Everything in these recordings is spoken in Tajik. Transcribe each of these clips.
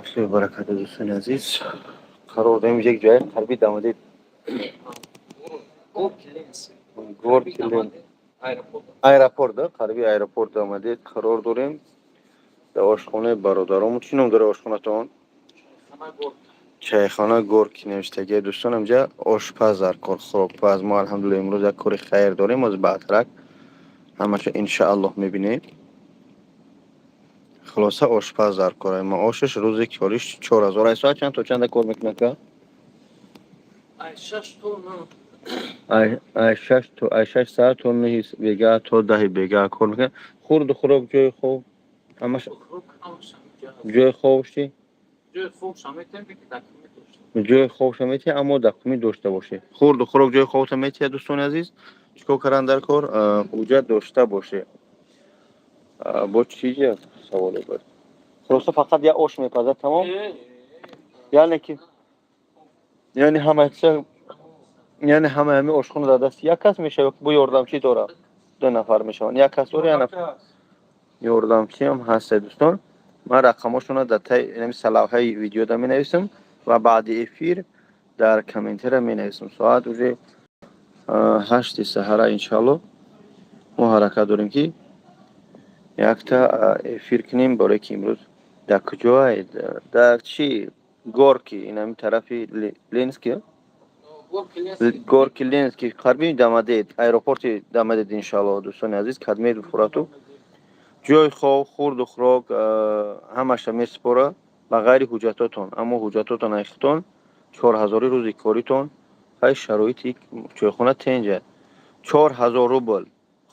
Раҳматуллоҳи баракату. Дӯстони азиз, қарор дорем як ҷои қариби Домодедово. Горки. Аэропорт, да, қариби аэропорт Домодедово қарор дорем, дар ошхонаи бародаромон. Чӣ ном дора ошхонатон? Чайхона Горки навиштагия. Дӯстон, инҷа ошпаз дар кор, хӯрокпаз. Мо, алҳамдулилла, имрӯз як кори хайр дорем. Оз баъдрак ҳамаша, иншааллоҳ, мебинем. Хулоса, ошпаз дар кор. Маошаш рӯзи кориш 4000. Ай соат чанд то чанда кор мекунад ка? Ай 6 то, ай 6 саат то 9 бега, то 10 бега кор мекунад. Хурду хӯрок, ҷои хоб, ҳамаш. Ҷои хобш чӣ? Ҷои хобша метиҳад, аммо документ дошта бошед. Хурду хӯрок, ҷои хобта метиҳад. Дӯстони азиз, чӣ кор кардан дар кор? Ҳуҷҷат дошта бошед. Бо чӣ саволе буд? Хулоса, фақат як ош мепазад, тамом. Яъне ки, яъне ҳама, яъне ҳама ҳами ошхона дар дасти як кас мешавад ё бо ёрдамчӣ дорад? Ду нафар мешаванд, як кас дора, як нафар ёрдамчиам ҳаста. Дӯстон, ман рақамошонро дар таи сарлавҳаи видеода менависам ва баъди эфир дар комментария менависам. Соат уже 8-и саҳара. Иншаалло, мо ҳаракат дорем, ки якта эфир кунем, барое ки имрӯз дар куҷоаед? Дар чӣ? Горки, инами тарафи Ленский, Горки Ленский, қариби Домодедово, аэропорти Домодедово. Иншаалло, дӯстони азиз, кадмед фурату ҷои хоб, хурду хӯрок ҳамаша месупора, ба ғайри ҳуҷҷатотон. Аммо ҳуҷҷатотон айхтон, 4000-и рӯзи коритон. Хай, шароити чойхона тенҷа. 4000 рубл,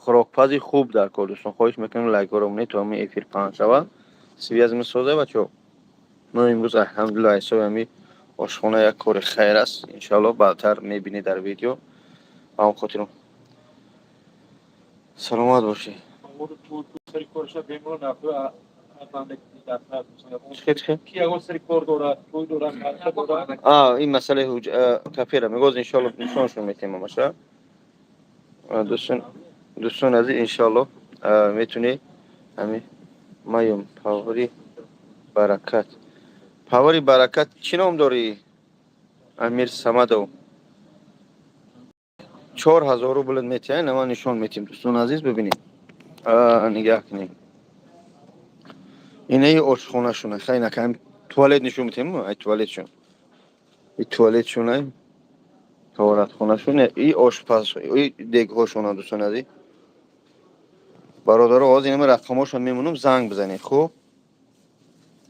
хӯрокпази хуб дар кор. Дӯстон, хоҳиш мекунем, лайкҳоро монед, то ҳамин эфир паҳн шавад. Связь месоза, бачо. Мо имрӯз, алҳамдулилла, ҳисоби ҳамин ошхона як кори хайр аст. Иншоалло, баъдтар мебинед дар видео. Ба ҳам хотир, саломат бошед. Сари корша бемор наф. Чӣ, чӣ? Ки ягон сари кор дорад, тӯй дорад, нарха дорад. А, ин масъалаи кафера мегоз, иншоалло, нишоншон метем ҳамаша. Дӯстон, дӯстони азиз, иншоалло, метунӣ ҳами маём. Повари Баракат, повари Баракат, чӣ ном дорӣ? Амир Самадов, 4000 рубл метиҳад. Ман нишон метим, дӯстони азиз, бибинед, нигаҳ кунед, инаи ошхонашона. Хай, накам туалет нишон метем. Ай туалетшон, и туалетшона, таҳоратхонашон, и ошпаз, и дегҳошона. Дӯстони азиз, бародаро, ҳозир инама рақамошон мемонам, занг бизанед. Хуб,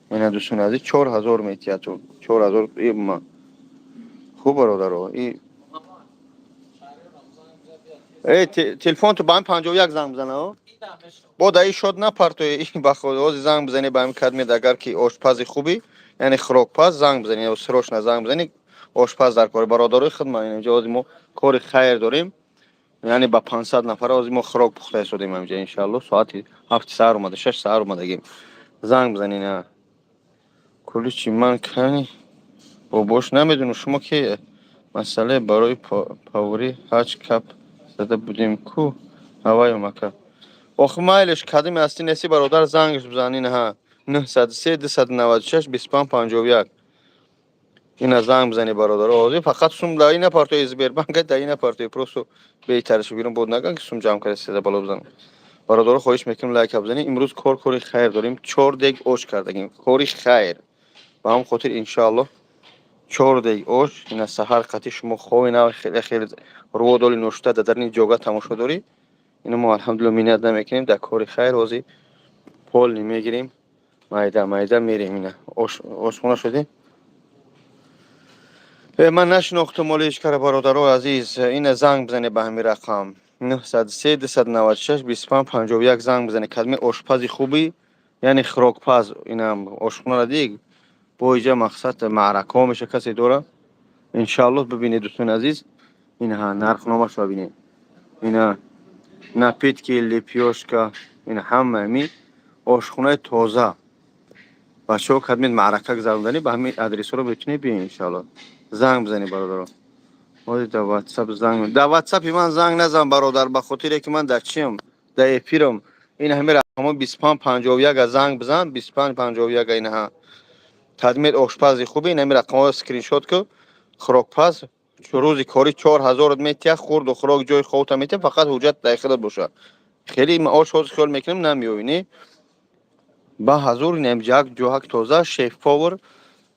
ина, дӯстони азиз, 4000 метиҳад, 4000. Хуб, бародаро, и э телефонту ба ҳам 51 занг бизана, бо даи шод напартои ба худ. Ҳозир занг бизанӣ ба ҳамин кадмед. Агар ки ошпази хубӣ, яъне хӯрокпаз, занг бизанӣ, срочно занг бизанӣ. Ошпаз дар кори бародарои худман. Инҷа ҳозир мо кори хайр дорем, яъне ба 500 нафара ҳозир мо хӯрок пухта истодем ҳаминҷа. Иншаалло, соати 7-и саҳар омада, 6 саҳар омадагим. Занг бизанӣ. На куличи ман кани бобош намедонам шумо ки масъалаи барои паври ҳаҷ кап зада будем ку ҳаваём, ака. Охи, майлеш, кадами ҳастӣ, неси, бародар, зангш бизан. Инаҳа, 903 296 25 51. Ина занг бизани, бародаро. Ҳозир фақат сум даи напартои, Сбербанка даи напартои, просто беҳтарашо бирон бод наган, ки сум ҷамъ карда седа бало бизанам. Бародаро, хоҳиш мекунем, лайка бизанем. Имрӯз кори хайр дорем, чор дег ош кардагим, кори хайр. Ба ҳамон хотир, иншоаллоҳ, чор дег ош. Ина саҳар қатӣ шумо хови нав, хеле хеле рӯодоли ношта дар дарни ҷога тамошо дорӣ. Ина мо, алҳамдулилла, миннат намекунем дар кори хайр. Ҳозир полный мегирем, майда майда мерем. Ина ошхона шудем. Ман нашинохтам моли ҳеҷ кара, бародарои азиз. Ина занг бизане ба ҳамин рақам, 903 296 25 51. Занг бизане, кадми ошпази хубӣ, яъне хӯрокпаз. Инам ошхонара диг, бо иҷа мақсад маъракаҳо меша, касе дора, иншааллоҳ. Бибинед, дӯстони азиз, инаҳа нархномашро бинед. Ина напитки, лепёшка, ина ҳама ҳами ошхонаи тоза. Бачаҳо, кадмед маърака гузаронданӣ, ба ҳамин адресҳоро метунед биёед, иншааллоҳ. Занг бизанед, бародаро. Ҳозир дар Ватсап занг, дар Ватсапи ман занг назан, бародар, ба хотире ки ман дар чиам, дар эфирам. Ин ҳамин рақамҳо, 25 51 занг бизан, 25 51. Инаҳа. Кадмет ошпази хуби, инами рақамҳоро скриншот ку. Хӯрокпаз рӯзи корӣ 4000 метия, хӯрду хӯрок, ҷои хобта метия, фақат ҳуҷҷат дар худат бошад. Хеле маош ҳозир хиёл мекунем намеёбӣ, не? Ба ҳазур инам ҷак ҷоҳак тоза, шеф повар,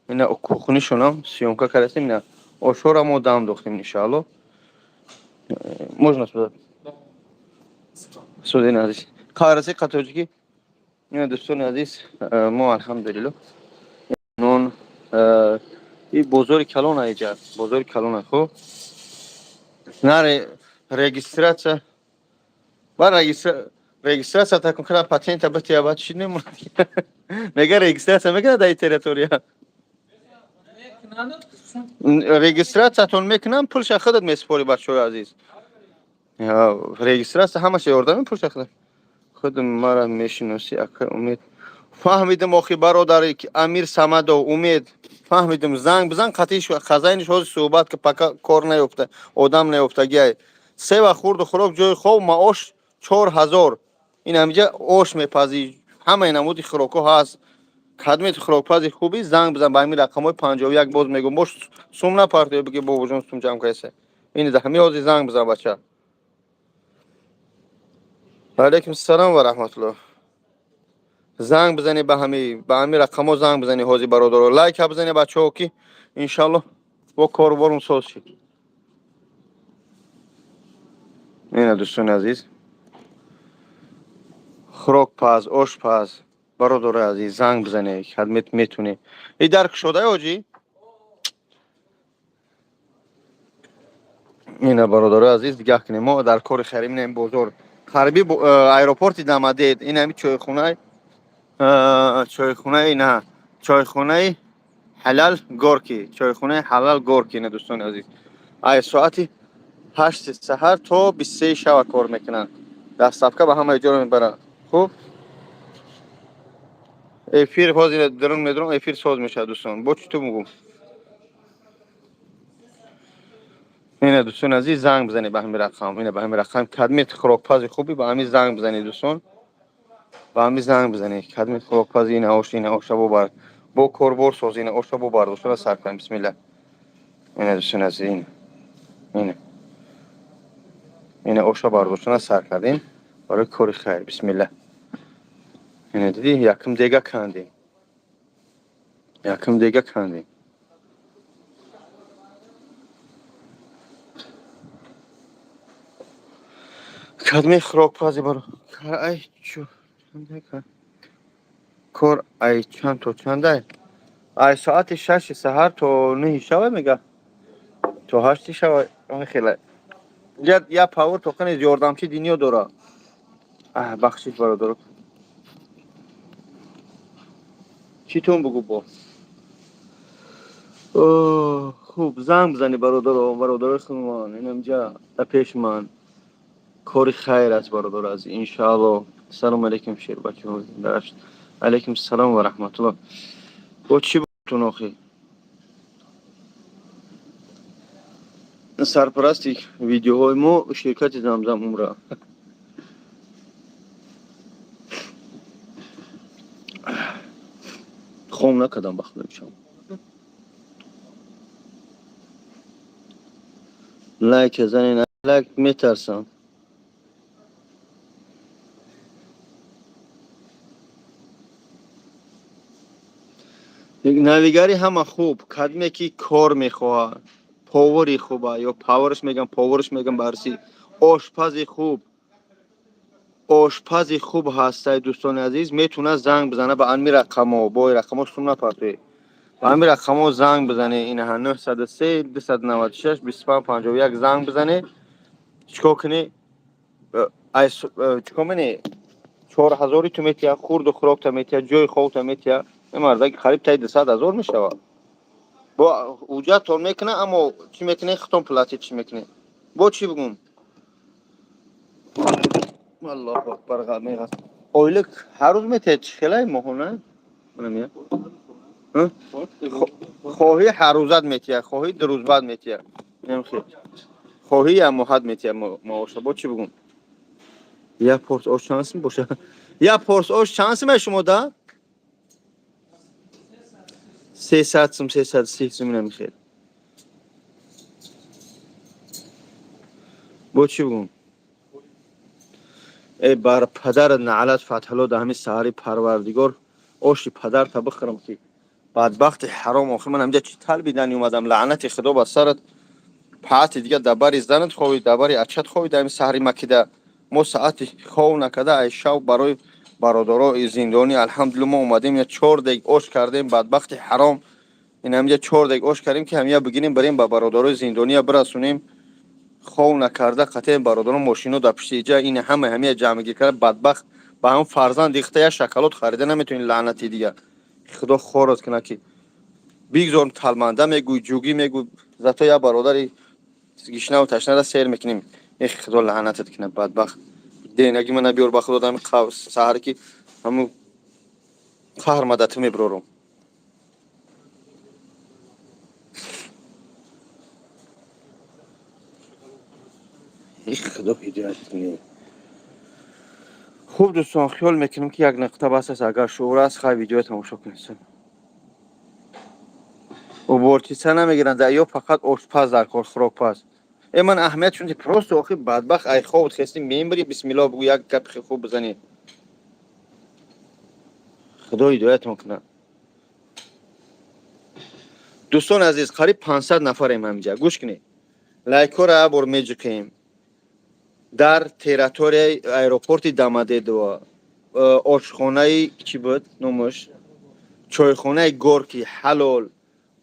ина кухнишонам съёмка кардастем, ина ошҳоро мо дам дохтем, иншаалло. Можно сюда? Судин азиз. Қараси қатоҷики. Ина дӯстони азиз, мо алҳамдулилло. Нон и бозори калон аиҷа, бозори калон, хуб. На регистрация. Ба регистрация такун кара патента бития, баъд чӣ немонад. Мега регистрация мекунад дар территория. Регистрациятон мекунам, пулша худат месупорӣ, бачаҳои азиз. Регистрация ҳамаша ёрдам, пулша худат. Худам мара мешиносӣ, ака Умед. Фаҳмидам охи, бародари Амир Самадов Умед. Фаҳмидам, занг бизан қатиш хазайниш ҳозир суҳбат ки пока кор наёфта, одам наёфтагиай. Се вақт хӯрду хӯрок, ҷои хоб, маош 4000. Ин ҳамиҷа ош мепазӣ, ҳамаи намуди хӯрокҳо ҳаст. Кадмет хӯрокпази хубӣ, занг бизан ба ҳамин рақамҳои 51, боз мегӯм, бош сум напартоё, биги бобоҷон сум ҷамъ кардаса. Ин ҳамин ҳозир занг бизан, бача. Алайкум салом ва раҳматуллоҳ. Занг бизанӣ ба ҳамин рақамҳо занг бизанӣ ҳозир, бародаро. Лайка бизанӣ, бачаҳо, ки иншаллоҳ бо коруборум соз шид. Ина дӯстони азиз, хӯрокпаз, ошпаз, бародари азиз, занг бизанед, хадмет метунед. И дар кушодаи ҳоҷӣ? Ина бародарои азиз, дигаҳ кунем, мо дар кори харим ин бозор қариби аэропорти Дамадед, ин ҳами чойхонаи чойхонаи на чойхонаи Ҳалал Горки, чойхонаи Ҳалал Горки. Ина дӯстони азиз, ай соати 8 саҳар то 23 шава кор мекунанд. Доставка ба ҳамаи ҷоро мебаранд. Хуб, эфир ҳозир дарун медурам, эфир соз мешавад, дӯстон. Бо чӣ ту мегӯм? Ина дӯстони азиз, занг бизанед ба ҳамин рақам, ина ба ҳамин рақам. Кадмет хӯрокпази хубӣ, ба ҳамин занг бизанед, дӯстон, ба ҳамин занг бизанед. Кадмет хӯрокпази, ина ош, ина оша бобар, бо корбор соз, ина оша бо бардоштана сар кунем. Бисмилла. Ина дӯстони азиз, ина ина ина оша бардоштана сар кардем барои кори хайр. Бисмилла. Ина дидӣ, якум дега кандем, якум дега кандем. Кадме хӯрокпази баро ай чу кор ай чанд то чандай? Ай соати 6 саҳар то 9 шава, мега то 8 шава хеле. Я повар тоқани ёрдамчи дунё дора. Бахшиш, бародаро, читон бугу бо. Хуб, занг бизанӣ, бародаро, бародарои худмон, инамҷа дар пеши ман кори хайр аст, бародаро азиз, иншаалло. Салому алейкум, шербачаҳо. Алейкум салом ва раҳматулло. Бо чӣ бутун охи? Сарпарасти видеоҳои мо ширкати Замзам Умра. Хом накардам, ба худо бишам. Лайк занен, лайк метарсам. Навигари ҳама хуб, кадме ки кор мехоҳад, повари хуба ё паварш мегам, поварш мегам барси, ошпази хуб, ошпази хуб ҳастай, дӯстони азиз, метавонад занг бизана ба ҳамин рақамҳо. Бо рақамҳо сум напартоед, ба ҳамин рақамҳо занг бизанед. Инаҳа 903 296 25 51 занг бизанед. Чикор кунӣ? Чикор мене? 4000-и ту метия, хурду хӯрокта метия, ҷои хобта метия. Ин мардаки қариб таи 200 000 мешавад. Бо ҳуҷҷаттон мекуна, аммо чӣ мекунед, худтон платить чӣ мекунед. Бо чӣ бигӯм? Аллоҳу акбар. Меғас ойлик ҳар рӯз метиҳед, чӣ хелай, моҳона? Хоҳӣ ҳаррӯзат метиҳад, хоҳӣ 2 рӯз баъд метиҳад, хоҳӣ як моҳат метиҳад маоша. Бо чӣ бигӯм? Як порс ош чанд сум боша? Як порс ош чанд сум шумо да? 300 сум, 330 сум, инамихел. Бо чӣ бигӯм? Э, бар падарат наълат, Фатҳалло, да ҳамин саҳари парвардигор оши падарта бихӯрам, ки бадбахти ҳаром. Охир ман ҳамҷа чӣ талбидани омадам? Лаънати худо ба сарат. Паати дига дар бари занат ховӣ, дар бари ачат ховӣ. Дар ҳамин саҳари макида мо саати хов накарда, ай шав барои бародарои зиндонӣ, алҳамдулилла, мо омадем, ина чор дег ош кардем. Бадбахти ҳаром, ин ҳамҷа чор дег ош кардем, ки ҳамия бигирем, барем, ба бародарои зиндония бирасонем. Хов накарда қатъи бародарон мошино дар пишти иҷа, ин ҳама ҳамия ҷамъгир карда. Бадбахт, ба ҳам фарзанд дихта як шоколад харида наметавонӣ. Лаънати дига, худо хорат кунад, ки бигзор талманда мегӯй, ҷугӣ мегӯй, зато як бародари гишнаву ташнара сер мекунем. Э, худо лаънатат кунад, бадбахт, денаги мана биёр. Ба худо, дами саҳаре ки ҳамун қаҳр мадату мебирорум. Худо ҳидоят кунед. Хуб, дӯстон, хиёл мекунем, ки як нуқта бас аст. Агар шуур аст, хай, видео тамошо кунед. Уборщица намегиранд ё фақат ошпаз дар кор, хӯрокпаз. Э, ман аҳамият чунти просто охи, бадбахт, ай хобот хести, мембри, бисмиллоҳ бугӯ, як гапи хуб бизанӣ. Худо ҳидоятон кунад. Дӯстони азиз, қариб 500 нафарем ҳаминҷа. Гӯш кунед, лайкҳоро як бор меҷиқем. Дар территорияи аэропорти Домодедово ошхонаи чӣ буд номаш, чойхонаи Горки ҳалол,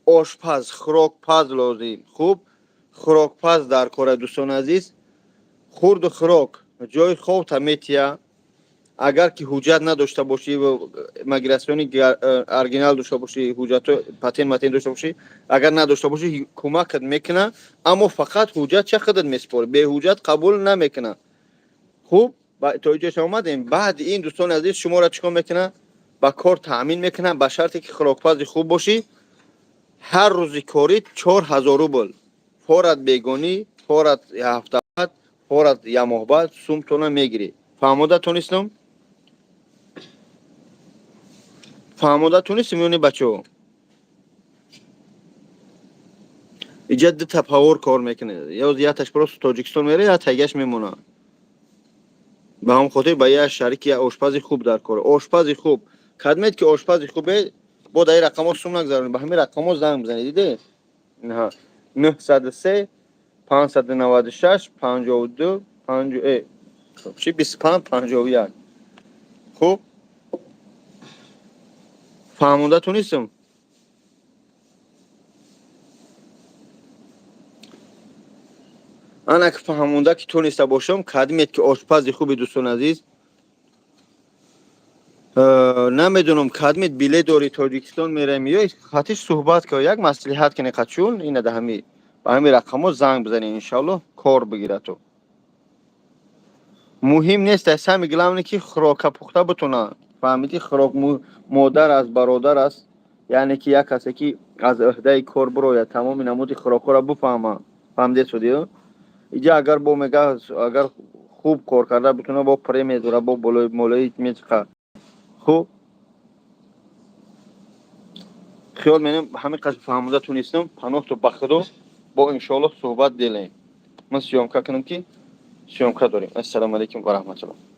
ошпаз, хӯрокпаз лозим. Хуб, хӯрокпаз дар кора, дӯстони азиз. Хурду хӯрок, ҷои хоб таметия. Агар ки ҳуҷҷат надошта бошӣ, миграционный оригинал дошта бошӣ, ҳуҷҷатҳо, патент матент дошта бошӣ, агар надошта бошӣ, кӯмакат мекуна, аммо фақат ҳуҷҷат ча худат месупорӣ, беҳуҷҷат қабул намекуна. Хуб, то иҷоша омадем. Баъди ин, дӯстони азиз, шуморо чӣ кор мекуна? Ба кор таъмин мекуна, ба шарте ки хӯрокпази хуб бошӣ. Ҳар рӯзи корӣ 4000 рубл, форат бегонӣ, форат ҳафтабаъд, форат ямоҳ баъд сумтона мегирӣ. Фаҳмода тонистам? Фаҳмода тонистем ё не, бачаҳо? Иҷа дута повар кор мекунад, ё яташ просто Тоҷикистон мере, я тагаш мемонад. Ба ҳамон хотир ба як шарики як ошпази хуб дар кор. Ошпази хуб кадмед, ки ошпази хубе, бо дар ин рақамҳо сум нагзаронед, ба ҳамин рақамҳо занг бизанед. Диде, 903 596 52 5 чи 25 51. Хуб, фаҳмонда тонистам? Ана ки фаҳмонда ки тониста бошам. Кадмед ки ошпази хуби, дӯстони азиз, намедонам, кадмед билет дори, Тоҷикистон мерем, ё хатиш суҳбат ка, як маслиҳат кане қачун. Ина да ҳами ба ҳами рақамҳо занг бизанед, иншоаллоҳ, кор бигирату. Муҳим нест, самое главное, ки хӯрока пухта бутона. Фаҳмидӣ? Хӯрок модар аст, бародар аст, яъне ки як касе ки аз ӯҳдаи кор бирояд, тамоми намуди хӯрокҳоро буфаҳма. Фаҳмидед, судиё? Иҷа агар бо мега, агар хуб кор карда бутона, бо премия дора, бо болои молои мечиқа. Хуб, хиёл менам, ҳамин қадр фаҳмода тунистам. Паноҳту ба худо, бо иншоаллоҳ суҳбат делем. Ман съёмка кунам, ки съёмка дорем. Ассалому алайкум ва раҳматуллоҳ.